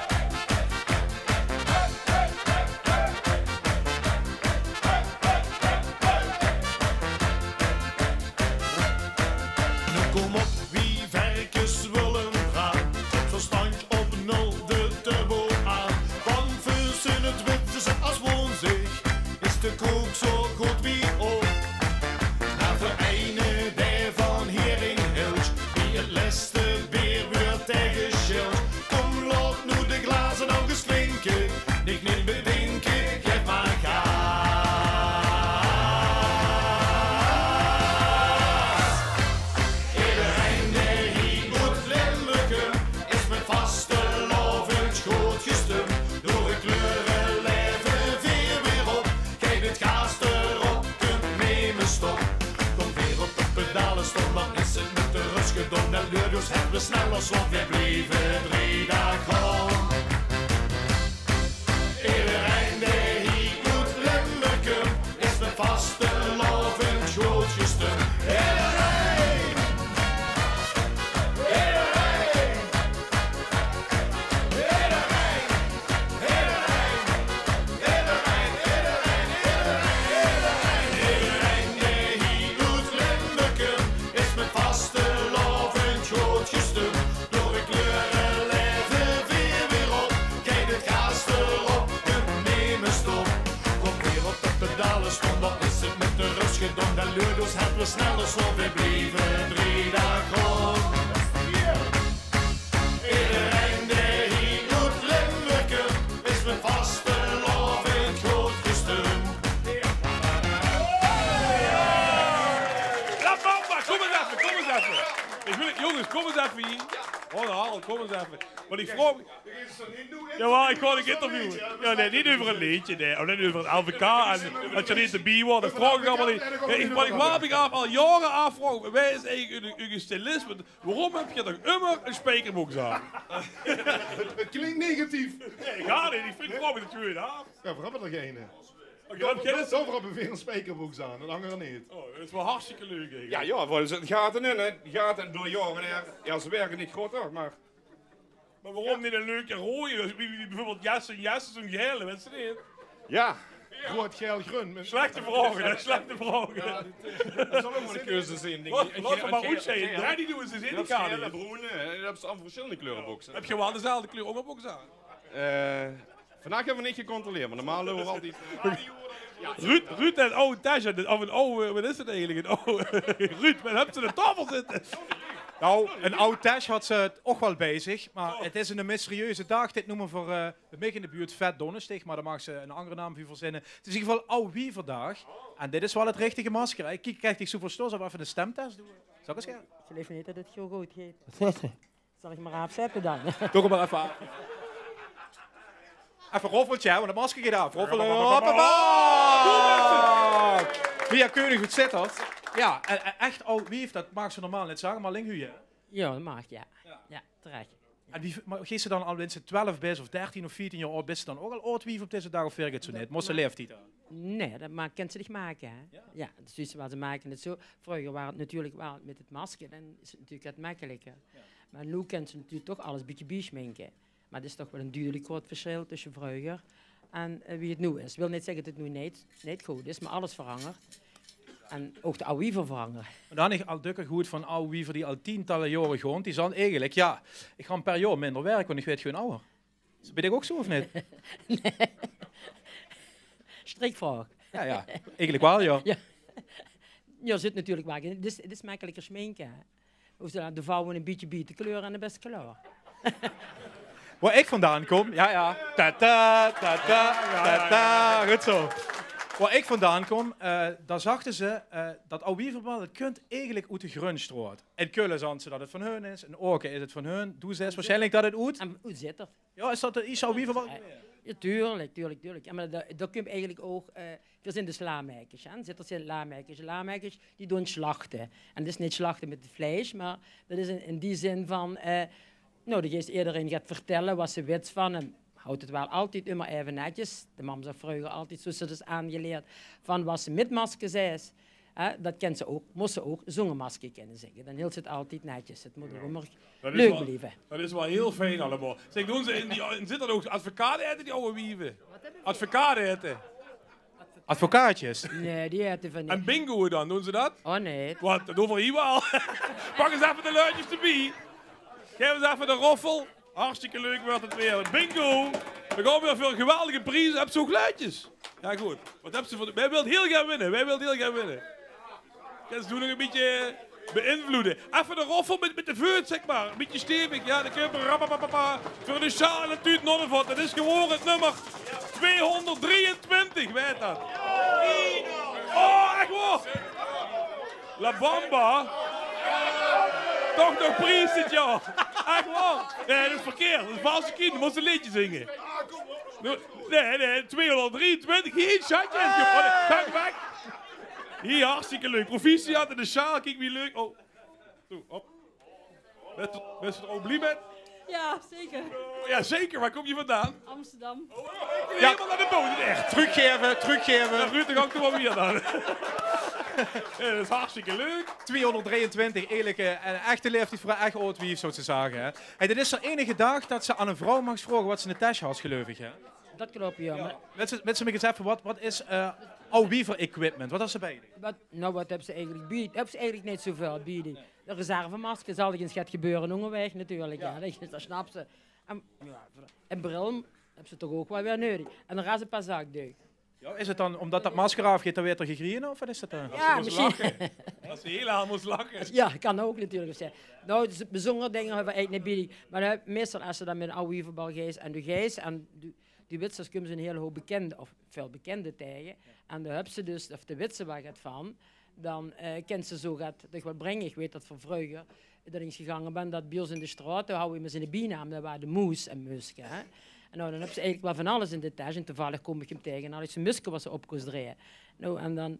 Noe kom op, wie verkes wille vraan. Zèt verstandj op nul, de turbo aan. Van Veussen 't Witse as Woonzig is de kook zo good wie op. Mer veur eine dae van hieringe hiltj, wie 't lèste beer weurt taegesjildj. Kom, laot noe de glaze nog ins klinke. Neet mie bedinke, gaef mer gaas. Ederein dae hie oet Limburgum is mit vastelaovend good gestump. Door de kleure laeve veer weer op. Geit 't gaas d'rop, kump neet mee stop. Kom weer op de pedale staon, dan is 't mit de rös gedaon. En leurt ós het mer snel, ós zólle weer blieve drie daag gaon. Ederein dae hie oet Limburgum is mit vastelaovend good gestump. Ederein! Ederein! Ederein! Ederein dae hie oet Limburgum is mit vastelaovend good gestump. Door de kleure laeve veer weer op. Geit 't gaas d'rop, kump neet mee stop. Kom weer op de pedale staon, dan is 't mit de rös gedaon. En leurt ós het mer snel, ós zólle weer blieve drie daag gaon. Ederein dae hie oet Limburgum is mit vastelaovend good gestump. La Bamba, kom ins effe, kom ins effe. Ich wil, jónges, kom ins effe hie. Oh, Harold, kom ins effe. Want ich vraog mich, jao, mer ich gaon ein interview. Jao, nae, neet euver ein leedje, nae. Of neet euver ein L V K en det se neet d'rbie waors. Det vraog ich allemaol neet. Nae, ich, wat ich waal mich aaf, al jaore aafvraog, wae is eigelik eur, eur stylist? Want waorom höb geer toch ummer ein spiekerboks aan? Het, het klinkt negatief. Nae, gaar neet. Ich vinj, vraog mich det gewoon aaf. Jao, veer höbbe d'r geine. Oké, dan höb geer dus... Dao höbbe veer ein spiekerboks aan, det angere neet. Oh, det is waal hartstikke leuk eigelik. Jao, jao, veer zitte gaten in, hè. Gaten door jaore haer. Jao, ze wirke neet groter, mer... Mer waorom neet ein leuke roeje? Wie, wie bieveurbeeld Jesse en Jesse, zo'n gaele, wèts se neet? Jao. Roead, gael, greun. Slechte vraoge, hè, slechte vraoge. Jao, det, eh, det zal ouch waal ein keuze zeen, dink ich. Laot, laot mer good zeen. Gael, jao, die doon ze zeen, die gaele. Gael en broen, hè, det höbbe ze allemaol versjillende kleureboxe. Höb geer waal dezelfde kleur óngerbóks aan? Eh, vandaag höbbe veer neet gecontroleerd, mer normaal loupe veer altied... Ruud, Ruud haet ein aw tesj, of ein aw, eh, wat is 't eigelik? Ein aw, Ruud, wat höbs se op de taofel zitte? Nou, ein aw tesj haw ze ouch waal bie zich, mer 't is eine mysterieuze daag. Dit neume veer, eh, bie mich in de buurt Vet Donnesdig, mer dao maags se eine angere naam veur verzinne. 't Is in eder geval Aw Wieverdaag. En dit is waal 't richtige masker, hè. Kiek, kiek, ich zoe verstoord, zölle veer effe eine stemtest doon? Zal ich ins gaon? Ich geluif neet det 't zo good geit. Zal ich mer aafzètte dan? Doot 'm mer effe aaf. Effe roffeltje, hè, want 't masker geit aaf. Roffele. Hoppapa! Via Keuning good Zitterd. Jao, en, en ech aw wief, det maags se normaal neet zage, mer alling hie, hè? Jao, det maag, jao. Jao, terech. En wie, mer geis se dan al, wens se twelf bis of dertien of veertien jaor aod, bis se dan ouch al aw wief op dezen daag of wirk 't zoe neet? Mós se laeftied aan? Nae, det maak, kins se dich make, hè? Jao. Jao, dus ze, ze make 't zoe. Vreuger waor 't natuurlik waal mit 't masker, dan is 't natuurlik get mekkeliker. Jao. Mer noe kins se natuurlik toch alles bietje biesjminke. Mer 't is toch waal ein dudelik groeat versjil tösse vreuger en, eh, wie 't noe is. Wil neet zègke det 't noe neet, neet good is, mer alles verangert. En ouch de Aw Wiever verhange. Mer dan, ich al dökker gehuurd van aw wiever die al tientalle jaore gaon, die zant eigelik, jao, ich han per jaor minder werk, want ich waer gewoon awwer. Bin ich ouch zoe of neet? Strikvraog. Jao, jao. Eigelik waal, jao. Jao. Jao, zit natuurlik waal in. 't Is, 't is mekkelikker sjminke, hè. Hoofs se de vouwe e bietje bie te kleure en de bès klaor. Wo ich vandaan kom, jao, jao. Ta-ta, ta-ta, ta-ta. Good zoe. Wo ich vandaan kom, eh, dao zagte ze, eh, dat Aw Wieverbal, dat kump eigelik oet de Grunsjtraot. In Kölle zant ze dat 't van hun is, in Aoke is 't van hun. Doe zaes waarsjienlik dat 't oet... En oet Zitterd. Jao, is dat de Isha Wieverbal? Jao, tuurlik, tuurlik, tuurlik. Jao, mer dat, dat kump eigelik ouch, eh, veer zint dus Lameikes, hè. Zitterd zint Lameikes. Lameikes, die doon sjlachte. En dat is neet sjlachte mit 't vleis, mer dat is in, in die zin van, eh, noe, de geis ederein get vertèlle wat se wits van 'm. Haw 't waal altied ummer eve netjes. De mam zag vreuger altied, zoe is 't dus aangeleerd, van wat se mit maske zaes. Hè, dat kins se ouch, mós se ouch zónger maske kinne zègke. Dan hils se 't altied netjes. 't Mót ouch ummer leuk blieve. Dat is waal hiel fijn allemaol. Zèk, doon ze in die, in Zitterd ouch advocaat aete, die awwe wiever? Advocaat aete. Advocaatjes? Nae, die aete veer neet. En bingoe dan, doon ze dat? Oh nae. Wat, dat doon veer hie waal. Pak ins effe de luidjes d'rbie. Gaef ins effe de roffel. Hartstikke leuk weurt 't weer. Bingo! Veer gaon weer veur geweldige prieze. Höbs se ouch luidjes? Jao, good. Wat höbs se veur de... Veer wille hiel gaer winne. Veer wille hiel gaer winne. Kins se nog e bietje beïnvloede. Effe de roffel mit, mit de veut, zèk mer. E bietje stevig. Jao, de kump er, rapapapapa. Veur de sjaal en de tuut nao de vot. Dat is gewore 't nummer tweehonderddrieëntwintig, weit dat. Oh, ech waor? La Bamba. Toch nog pries dit jaor. Ech waor? Nae, dat is verkeerd. Dat is valse kiem. Dan mós se e leedje zinge. Nae, nae, tweehonderddrieëntwintig. Hie, sjatje. Pak, pak. Hie, hartstikke leuk. Proficiat in de sjaal. Kiek wie leuk. Oh. Toe, hop. Bès, bès se d'r ouch blie mit? Jao, zeker. Jao, zeker. Wo kóms se vandaan? Amsterdam. Jao. Hielemaol nao de boot, ech. Trökgaeve, trökgaeve. Jao, Ruud, dan gaon ich toch mer weer dan. Jao, dat is hartstikke leuk. Tweehonderddrieëntwintig, ierlik, eh, 'n echte laeftied veur 'n ech aod wief, zoe te zage, hè. Hey, dit is d'n einige daag dat se aan 'n vrouw maags vraoge wat ze in de tes haet, geluif ich, hè? Dat klop, jao. Jao. Wils se, wils se mich ins effe, wat, wat is, eh, aw wiever equipment? Wat haet ze bie dich? Wat, noe, wat höbs se eigelik bie? Höbs se eigelik neet zoeväöl bie dich. De reservemaske, zal d'r ins get gebeure óngerwaeg natuurlik, jao. Dat, dat snaps se. En, jao, 'n bril höbs se toch ouch waal weer neudig. En de res e paar zakdeuk. Jao, is 't dan ómdat dat masker aafgeit, dan weurt d'r gegriene, of wat is dat dan? Jao, mesjiens. As se hielemaol mós lache. Jao, kan ouch natuurlik zeen. Noe, dus bezunjer dinger höbbe veer eigelik neet bie dich. Mer, eh, meistal es se dan mit 'n aw wieverbal geis en doe geis en doe, doe wits, dao kums se 'n hiel hoop bekinde, of väöl bekinde taenge. Jao. En doe höbs se dus, of doe wits se waal get van, dan, eh, kins se zoe get dich waat bringe. Ich weit dat van vreuger, dat ich ins gegange bön, dat bie ós in de straot, dao hawwe v'r ummer 'ne bienaam, dat waor de Moes en Muske, hè. En noe, dan höbs se eigelik waal van alles in de tes en toevallig koom ich 'm taenge en had ich zoe'n muske wat se op kós drejje. Noe, en dan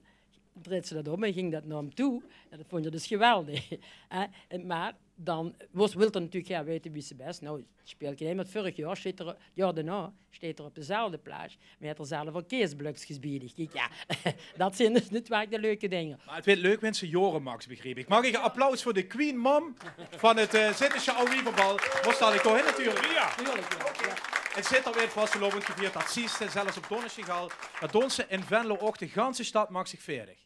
dreejs se dat óm en ging dat nao 'm toe. En dat vónj 'r dus geweldig, hè. En, mer dan wis, wilt 'r natuurlik gaer weite wie se bès. Noe, sjpeelt gein ein, mer vörig jaor sjteet 'r, 't jaor daonao sjteet 'r op dezelfde plaats. Mer haet 'r zelf al keesblökskes bie dich. Kiek, jao, dat zeen dus neet waal de leuke dinger. Mer 't weurt leuk, wens se jaore maags, begriep ich. Maag ich 'n applaus veur de Queen Mom van 't, eh, Zittesje Aw Wieverbal? Mós dao ouch heen natuurlik. Jao. Natuurlik, jao. En Zitterd weurt vastelaovend gevierd, dat zuus se zelfs op donnesdig al. Dat doon ze in Venlo ouch, de ganse stad maak zich veerdig.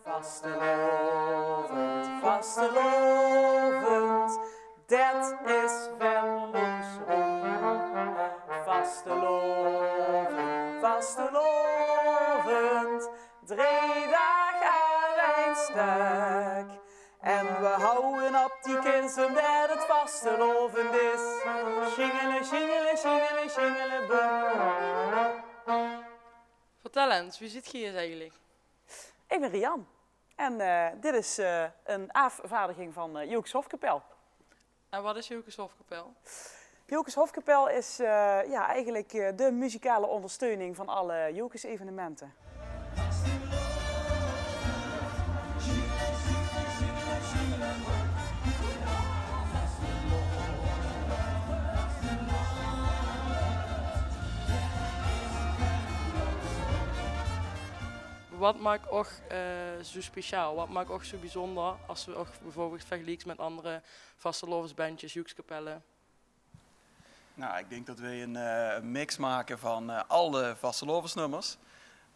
Vastelaovend, vastelaovend, det is Venlo's roem. Vastelaovend, vastelaovend, drie daag aan ein stök. En we houwe op die kins umdet 't vastelaovend is. Sjingele, sjingele, sjingele, sjingeleboem. Vertèl ins, wie zeet geer eigelik? Ik ben Rian en, eh, dit is, eh, een afvaardiging van, eh, Jocus Hofkapel. En wat is Jocus Hofkapel? Jocus Hofkapel is, eh, ja, eigenlijk, eh, de muzikale ondersteuning van alle Jocus-evenementen. Wat maak uch, eh, zoe speciaal? Wat maak uch zoe biezónder es se uch beveurbeeld vergelieks mit anger vastelaovesbendjes, joekskapelle? Nou, ik denk dat wij een, eh, een mix maken van, eh, alle vastelaovesnummers.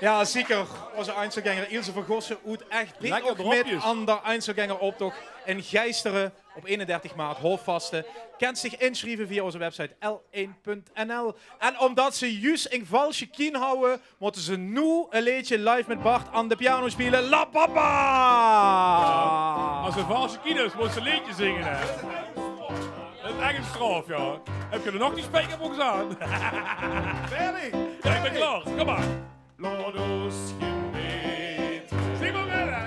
Jao, zeker. Ózze Einzelgänger Ilse van Gossen, oet Ech, deit ouch mit aan d'r Einzelgänger-optoch in Geisteren op eenendertig maart, Hoofdvasten. Kènt zich insjrieve via ózze website L één punt N L. En ómdat ze zjus ein valsje kin hawwe, mótte ze noe ein leedje live mit Bart aan de piano speule. La Bamba! Jao, es 't ein valsje kin is, mót ze ein leedje zinge, hè. Det is ech ein straof, jao. Höb geer nog die spiekerbóks aan? Ferry! Jao, ich bön klaor. Kom mer. Laot ós genete. Zing mer mit, hè.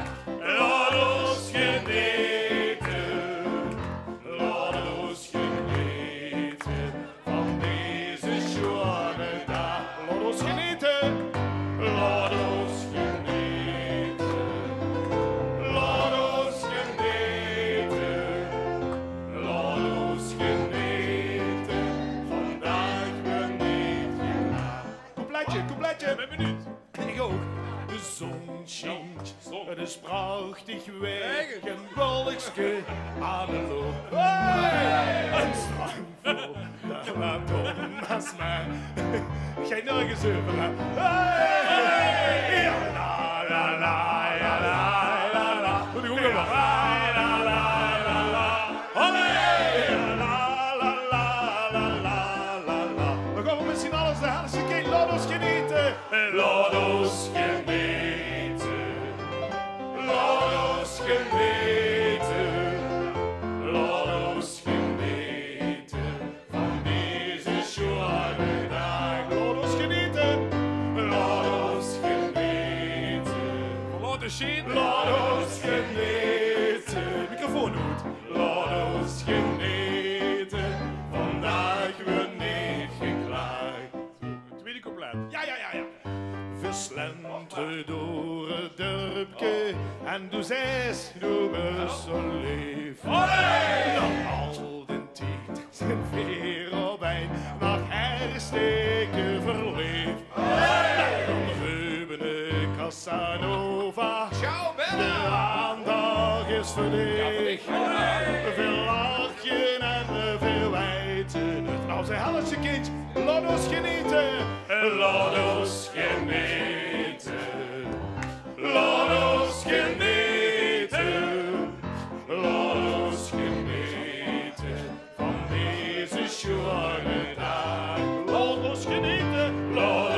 Laot ós genete. Laot ós genete van deze sjoeane daag. Laot ós genete. Laot ós genete. Laot ós genete. Laot ós genete. Vandaag bön ich geklaag. Coupletje, coupletje. Ich bön benuujd. Ich ouch. De zon sjient. Zon. Het is prachtig weer. Kijk. Ein wolkske aan de loch. Hey! Ein strandj vol, dat laat Thomas maar. Geer nörges euver, hè? Hey! Jao, la, la, la, la, la, la, la. Doe die ouch nog. Jao, la, la, la, la, la. Allee! Jao, la, la, la, la, la, la, la. Dan gaon v'r mit z'n alle de helse kin. Laot ós genete. Laot ós genete. Laot ós genete. Laot ós genete van deze sjoeane daag. Laot ós genete. Laot ós genete. Laot ós sjeen. Laot ós genete. Microfoon oet. Laot ós genete. Vandaag bön ich geklaag. Twiede couplet. Jao, jao, jao, jao. Veer slentere door 't dörpke en doe zaes, doe bös zo leef. Nao al daen tied zeen veer op ein nog hartstikke verleef. Dan höbbe de Casanova, de aandach is veur dich. Veer lache en veer weite 't. Noe, ze helsje kindj. Laot ós genete. Laot ós genete. Laot ós genete. Laot ós genete van deze sjoeane daag. Laot ós genete. Laot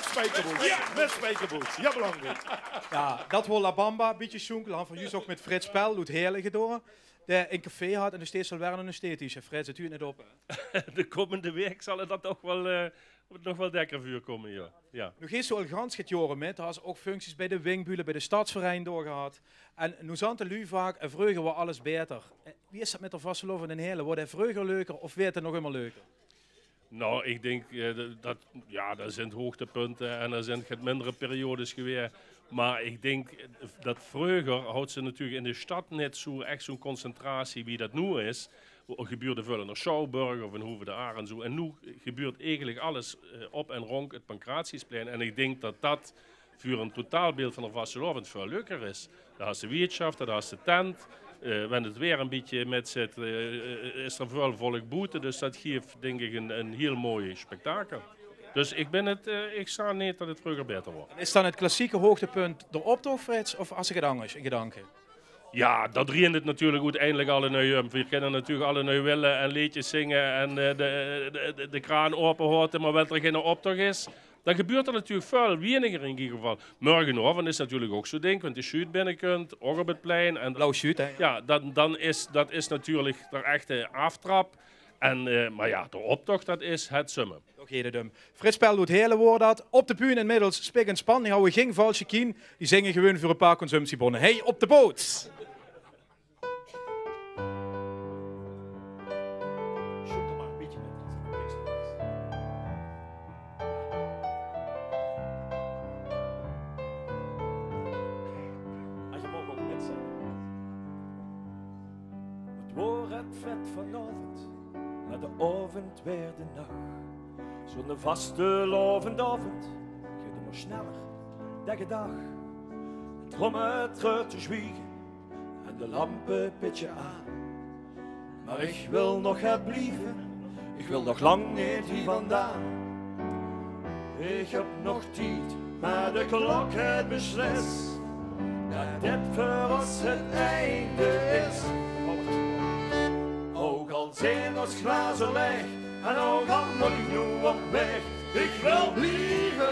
Spijkerbroek. Ja, met spijkerbroek. Ja, belangrijk. Ja, dat waor La Bamba, bietje sjoenkel. Han v'r juus ouch mit Frits Pel oet Heële gedoon, dae ein café hat en nog steeds zal werke en nog steeds is. Frits, 't huurt neet op, hè? De kómmende waek zal dat nog waal, eh, nog waal dekker veurkómme, ja. Ja. Noe geis doe al gans get jaore mit, has ouch functies bie de Winkbülle, bie de Stadsverein doorgehad. En noe zant de luuj vaak, eh, vreuger waor alles baeter. Eh, wie is dat mit de vastelaovend in Heële? Waor dae vreuger leuker of weurt 't nog ummer leuker? Nou, ik denk, eh, d-, dat, ja, d'r zint hoogtepunte en d'r zint get mindere periodes gewaes. Maar ik denk, eh, dat vreuger haws se natuurlijk in de stad neet zoe ech zoe'n concentratie wie dat noe is. Gebeurde väöl in de Schouwburg of in Hoeve de Aar en zoe. En noe gebeurt eigenlijk alles, eh, op en ronk 't Pancratiusplein. En ik denk dat dat veur ein totaalbeeld van de vastelaovend väöl leuker is. Dao has se wiertschaft, dao has se tent. Eh, wen 't waer ein bietje mit zit, eh, is d'r väöl volk boete. Dus dat geeft, denk ik, ein, ein hiel mooi spektakel. Dus ik bin 't, eh, ik zaag neet dat 't vreuger baeter waor. Is dan 't klassieke hoogtepunt d'r optoch, Frits, of has se get angers in gedanke? Ja, dat drieënt 't natuurlijk oeteindelik allemaol um. Veer kinne natuurlijk allemaol wille en leedjes zinge en, eh, de, de, de, de kraan ope hote, maar wen d'r geine optoch is, dan gebeurt d'r natuurlijk väöl weiniger in ieder geval. Mörgenaovend is natuurlijk ouch zoe'n ding, wen de sjuut binnekumt, ouch op 't plein. En blauw sjuut, hè? Ja, dan, dan is, dat is natuurlijk d'r echte aaftrap. En, eh, maar ja, d'r optoch, dat is 't summum. Toch heet 't um. Frits Pel oet Heële waor dat. Op de bühne inmiddels Spik en Span. Die hawwe gein valse kin. Die zinge gewoon veur ein paar consumptiebonne. Hey, op de boot! Sjoek d'r maar ein bietje mit. As je mag ouch mit zinge. Wat waor 't vet vanaovend, maar de aovend waerde nach. Zoe'n vastelaovendsaovend geit ummer sneller dan gedach. 't Romme treurt te zwiege en de lampe pitsje aan. Maar ik wil nog het blieve, ik wil nog lang neet hie vandaan. Ik heb nog tied, maar de klok het beslis dat dit veur os het einde is. Ouch al zeen os glazer laeg en ouch al mót ik noe op weg, ik wil blieve,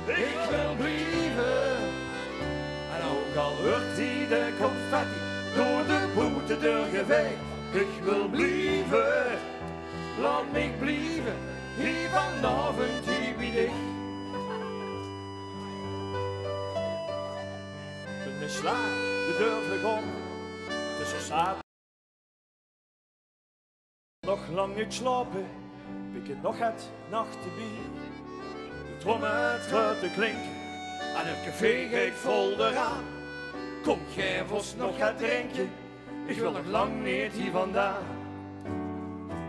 ik wil blieve. En ouch al wuurt hie de confetti door de boetedeur gevaeg, ik wil blieve. Laot mich blieve, hie vanaovend, hie bie dich. Bin de slaag de deur vlug op, 't is zo zaat. Nog lang neet geslaope, pikke nog het nachtebie. De tromme treurt te klinke en het café geit vol d'raan. Kom, gaef os nog het drinke, ik wil nog lang neet hie vandaan.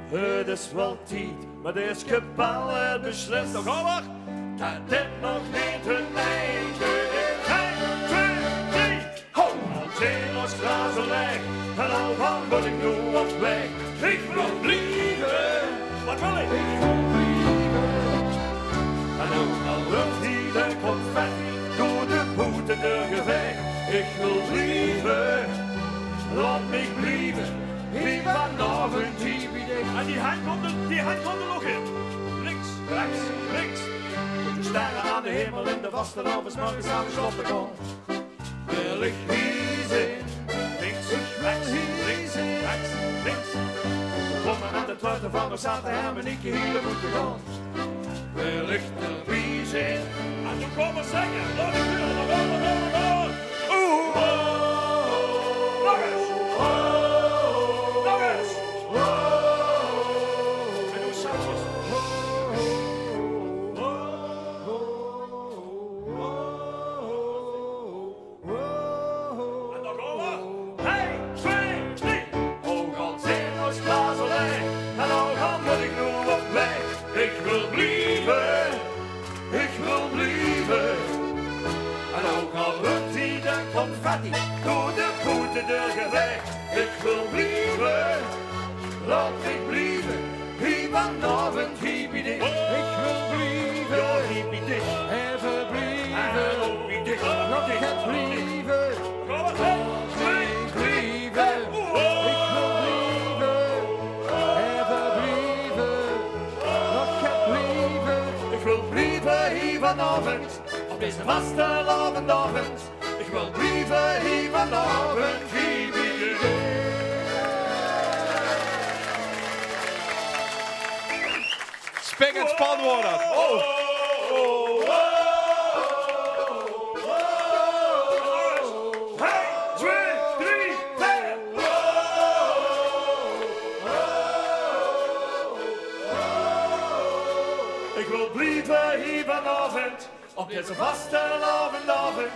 Het is wel tied, maar dit is geballe beslis. Nog alweer? Dat dit nog neet het einde is. Ein, twee, drie. Ho! Al zeen os glazer laeg en al van wil ik noe op weg. Ik wil blieve. Wat wil ik? Ik wil blieve. En ouch al wuurt hie de confetti door de boetedeur gevaeg, ik wil blieve. Laot mich blieve, hie vanaovend, hie bie dich. En die hand komt er, die hand komt er nog in. Links, rechts, links. Te stare aan de hemel in de vastelaovesmorgen s'aoves op de grond. Wil ik hie zeen. Links, rechts, links, rechts, links. Kom maar aan de treurte van os zate hermenieke hie de boete grond. Wil ik d'rbie zeen. En noe kom maar zinge. Laot mich hure, laot mich hure, laot mich hure. Oeh. Nog ens. Nog ens. En noe zachtjes. En dan gaon we. Hey, twee, drie. Ouch al zeen os glazer laeg en ouch al wil ik noe op weg, ik wil blieve, ik wil blieve. Vanaovend, op deze vastelaovendsaovend, ich wil blieve hie vanaovend, hie bie de deur. Spik en span woor det. Oh. Ein, twee, drie, veer. Ich wil blieve hie vanaovend, op deze vastelaovendsaovend.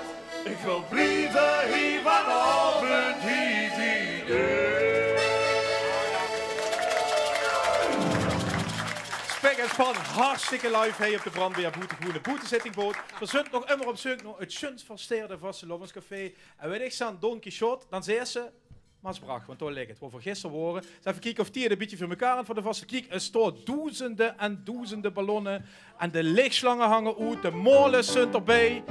Ich wil blieve hie vanaovend, hie bie de deur. Spik en span, hartstikke live hie op de Brandbeer Boete Groene Boetezittingboot. Veer zunt nog ummer op zeuk nao 't sjuns versteerde vastelaovescafé. En weit ich, zeen Don Quichotte, dan zeen ze Maasbrach, want dao ligk 't, wo veer gister wore. Ins effe kieke of die 't e bietje veur mekaar höbbe veur de vaste. Kiek, 't staon doezende en doezende ballonne. En de lichslange hange oet, de moles zunt d'rbie.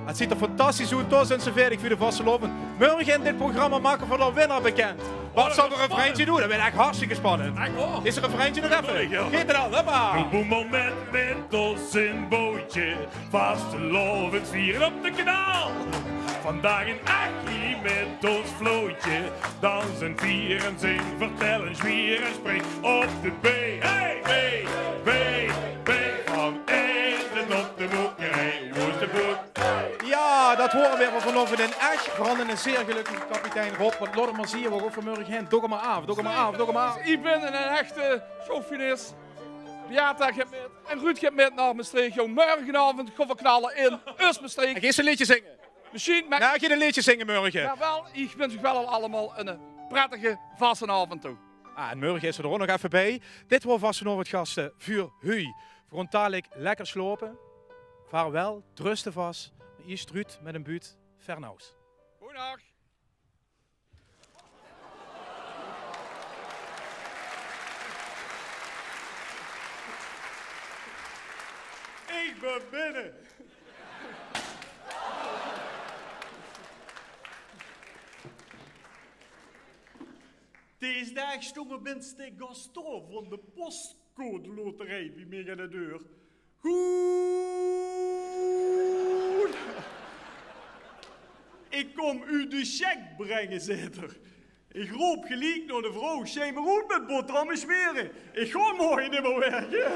't Zuut d'r fantastisch oet, dao zunt ze veerdig veur de vastelaovend. Mörge in dit programma make veer de winnaar bekènd. Wat zal de refreintje doon? Det weurt ech hartstikke spannend. Is 't refreintje nog effe? Geit 't al, hoppa! Boemelmet mit ós in bootje. Vastelaovend viere op de Kanaal. Vandaag in Ech hie mit ós vlootje. Danse, viere en zinge, vertèlle, zwiere en springe op de been. Hey, been, been, been. Van Ede nao de Boekerie, wo is de boek? Jao, det hure veer vanaovend in Ech. Veer hawwe eine zeer gelökkige kapitein Rob. Want laot 'm mer zeen, wo gaon veer vanmörge hin? Dok 'm mer aaf, dok 'm mer aaf, dok 'm mer aaf. Ich bön eine echte chauvinist. Beata geit mit. En Ruud geit mit nao Mestreech, jóng. Mörgenaovend gaon v'r knalle in Oost-Mestreech. En geis se e leedje zinge? Mesjien, mer... Nae, geis se e leedje zinge mörge? Jawel, ich wins uch waal allemaol eine prettige vastelaovend toe. Ah, en mörge is 'r d'r ouch nog effe bie. Dit waor Vastelaovend Gaste veur noe. Veer gaon dalik lekker slaope. Vaarwel, truste vas, mer iers Ruud mit ein buut Fernauws. Goojenach. Ich bön binne. Dees daag stóng op ins de Gaston van de postcodeloterie bie mich aan de deur. Good. Ich kóm uch de cheque bringe, zaet 'r. Ich roop geliek nao de vrouw: "Sjei mer oet mit boterhamme smere. Ich gaon morge neet mieë wirke."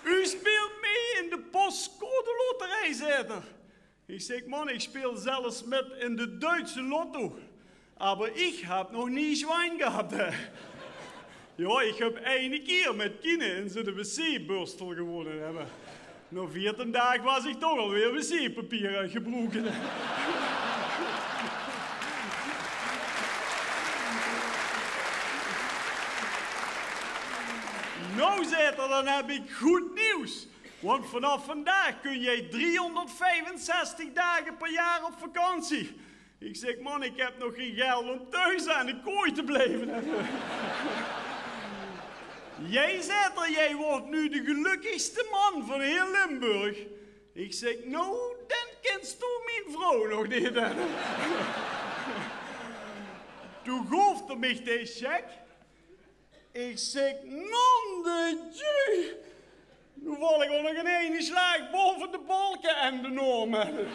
"Uch speelt mit in de postcodeloterie," zaet 'r. Ich zèk: "Man, ich speel zelfs mit in de Duitse Lotto. Aber ich hab noch nie Schwein gehabt, hè." Jao, ich höb eine kier mit Kine in zoe'n wc-börstel gewónne, hè. Nao veertien daag waas ich toch alweer wc-papier aan 't gebroeke. "Noe," zaet 'r, "dan höb ich good nuuts. Want vanaaf vandaag kóns se driehonderdvijfenzestig daag per jaor op vakantie." Ich zèk: "Man, ich höb nog gein geld óm thoes aan de kooi te blieve." "Doe," zaet 'r, "doe waers noe de gelökkichste man van hieël Limburg." Ich zèk: "Noe, dan kins doe mien vrouw nog neet höbbe." Doe goof 'r mich de cheque. Ich zèk: "Nom de Dieu! Noe val ich ouch nog in eine slaag baove de balke en de norme."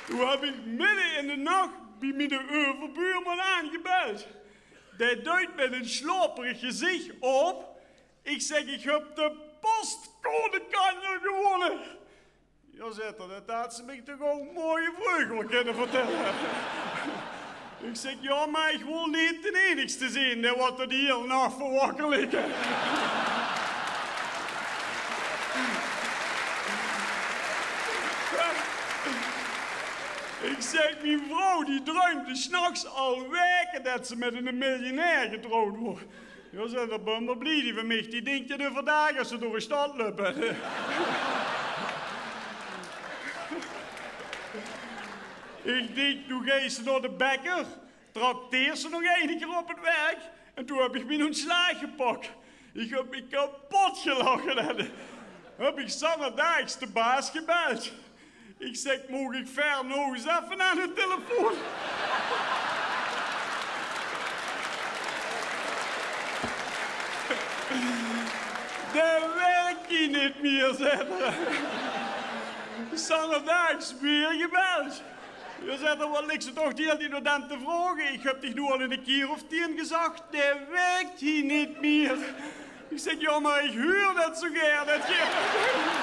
Doe höb ich midde in de nach bie miene euverbuurman aangebeld. Dae duit mit ein slaoperig gezich op. Ich zèk: "Ich höb de postcodekanjer gewónne." "Jao," zaet 'r, "det hads se mich toch ouch morge vreug waal kónne vertèlle." Ich zèk: "Jao, mer ich wól neet d'n einigste zeen dae waat d'r de hieël nach veur wakker ligk." Ich zèk: "Mien vrouw die druimp 's nachs al waeke det ze mit eine miljonair getrouwd waor." "Jao," zaet 'r, "bön mer blie, die van mich, die dink det euverdaag es ze door de stad löp." Ich dink: "Doe geis se nao de bekker, trakteers se nog eine kier op 't werk." En doe höb ich mien óntslaag gepak. Ich höb mich kepot gelache. Höb ich 's angerdaags de baas gebeld. Ich zèk: "Maag ich Fernauws effe aan de telefoon?" Dae wirk hie neet mier, zaet 'r. Sanderdaag weer gebeld. Jao, zaet 'r, wat liks se toch de hiel tied nao dae te vraoge? Ich höb dich noe al 'ne kier of tien gezag, dae wirk hie neet mier. Ich zèk: jao, mer ich huur det zo gaer, det geer